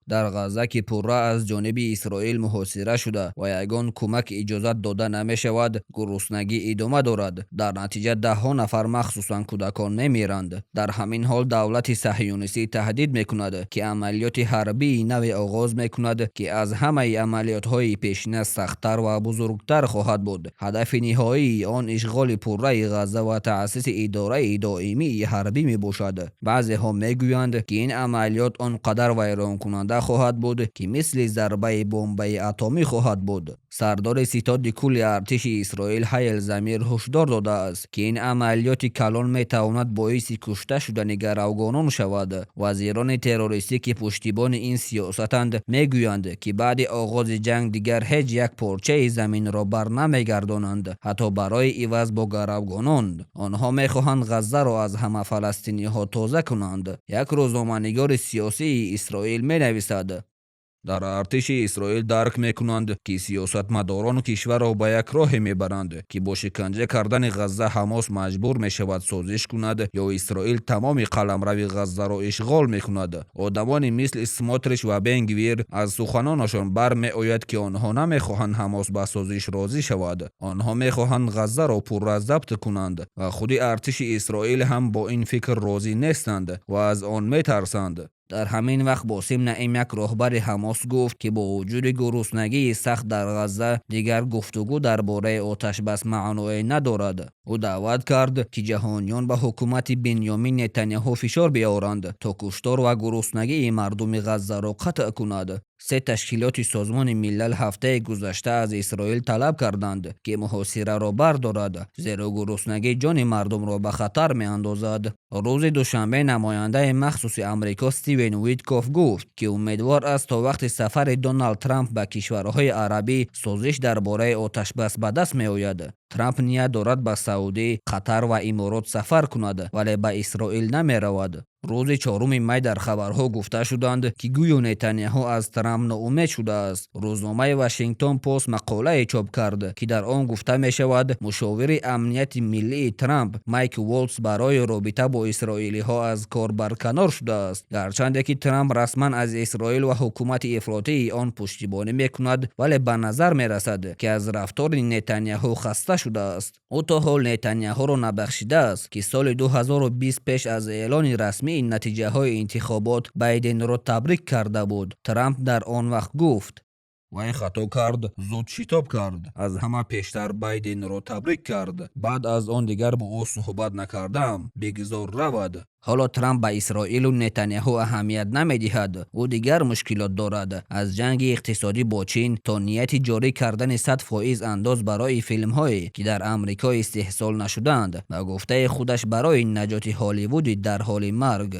Дар Ғазза, ки пурра аз ҷониби Исроил муҳосира шуда ва ягон кӯмак иҷозат дода намешавад, гуруснагӣ идома дорад. Дар натиҷа даҳҳо нафар, махсусан кӯдакон, мемиранд. Дар ҳамин ҳол давлати саҳюнистӣ таҳдид мекунад, ки амалиёти ҳарбии наве оғоз мекунад, ки аз ҳамаи амалиётҳои пешина сахттар ва бузургтар хоҳад буд. Ҳадафи ниҳоии он ишғоли пурраи Ғазза ва таъсиси идораи доимии ҳарбӣ мебошад. Баъзеҳо мегӯянд, ки ин амалиёт он қадар вайронкунанда хоҳад буд, ки мисли зарбаи бомбаи атомӣ хоҳад буд. Сардори ситоди кулли артиши Исроил Ҳайл Замир ҳушдор додааст, ки ин амалиёти калон метавонад боиси кушта шудани гаравгонон шавад. Вазирони террористӣ, ки пуштибони ин сиёсатанд, мегӯянд, ки баъди оғози ҷанг дигар ҳеҷ як порчаи заминро бар намегардонанд, ҳатто барои иваз бо гаравгонон. Онҳо мехоҳанд Ғаззаро аз ҳама фаластиниҳо тоза кунанд. Як рӯзноманигори сиёсии Исроил менависад: Дар артиши Исроил дарк мекунанд, ки сиёсатмадорон кишварро ба як роҳе мебаранд, ки бо шиканҷа кардани Ғазза Ҳамос маҷбур мешавад созиш кунад ё Исроил тамоми қаламрави Ғаззаро ишғол мекунад. Одамони мисли Смотрич ва Бенгвир, аз суханонашон бармеояд, ки онҳо намехоҳанд Ҳамос ба созиш розӣ шавад. Онҳо мехоҳанд Ғаззаро пурра забт кунанд ва худи артиши Исроил ҳам бо ин фикр розӣ нестанд ва аз он метарсанд. Дар ҳамин вақт Босим Наим, як роҳбари Ҳамос, гуфт, ки бо вуҷуди гуруснагии сахт дар Ғазза дигар гуфтугӯ дар бораи оташбас маъное надорад. Ӯ даъват кард, ки ҷаҳониён ба ҳукумати Бинёмин Нетаняҳу фишор биёранд, то куштор ва гуруснагии мардуми Ғаззаро қатъ кунад. Се ташкилоти Созмони Милал ҳафтаи гузашта аз Исроил талаб карданд, ки муҳосираро бардорад, зеро гуруснагӣ ҷони мардумро ба хатар меандозад. Рӯзи душанбе намояндаи махсуси Амрико Стивен Уиткоф гуфт, ки умедвор аст, то вақти сафари Доналд Трамп ба кишварҳои арабӣ созиш дар бораи оташбас ба даст меояд. Трамп ният дорад ба Саудӣ, Қатар ва Иморот сафар кунад, вале ба Исроил намеравад. Рӯзи 4 май дар хабарҳо гуфта шуданд, ки гӯё Нетаняҳу аз Трамп ноумед шудааст. Рӯзномаи Вашингтон Пост мақолае чоп кард, ки дар он гуфта мешавад, мушовири амнияти миллии Трамп Майк Уолтс барои робита бо исроилиҳо аз кор барканор шудааст. Гарчанде ки Трамп расман аз Исроил ва ҳукумати ифротии он пуштибонӣ мекунад, вале ба назар мерасад, ки аз рафтори Нетаняҳу хаста шудааст. Ӯ то ҳол Нетаняҳуро набахшидааст, ки соли 2020 пеш аз эълони расмии натиҷаҳои интихобот Байденро табрик карда буд. Трамп дар он вақт гуфт: «Вай хато кард, зуд шитоб кард, аз ҳама пештар Байденро табрик кард. Баъд аз он дигар бо ӯ суҳбат накардам. Бигзор равад». Ҳоло Трамп ба Исроилу Нетаняҳу аҳамият намедиҳад. Ӯ дигар мушкилот дорад, аз ҷанги иқтисодӣ бо Чин то нияти ҷорӣ кардани 100% андоз барои филмҳое, ки дар Амрико истеҳсол нашудаанд, ба гуфтаи худаш, барои наҷоти Ҳолливуди дар ҳоли марг.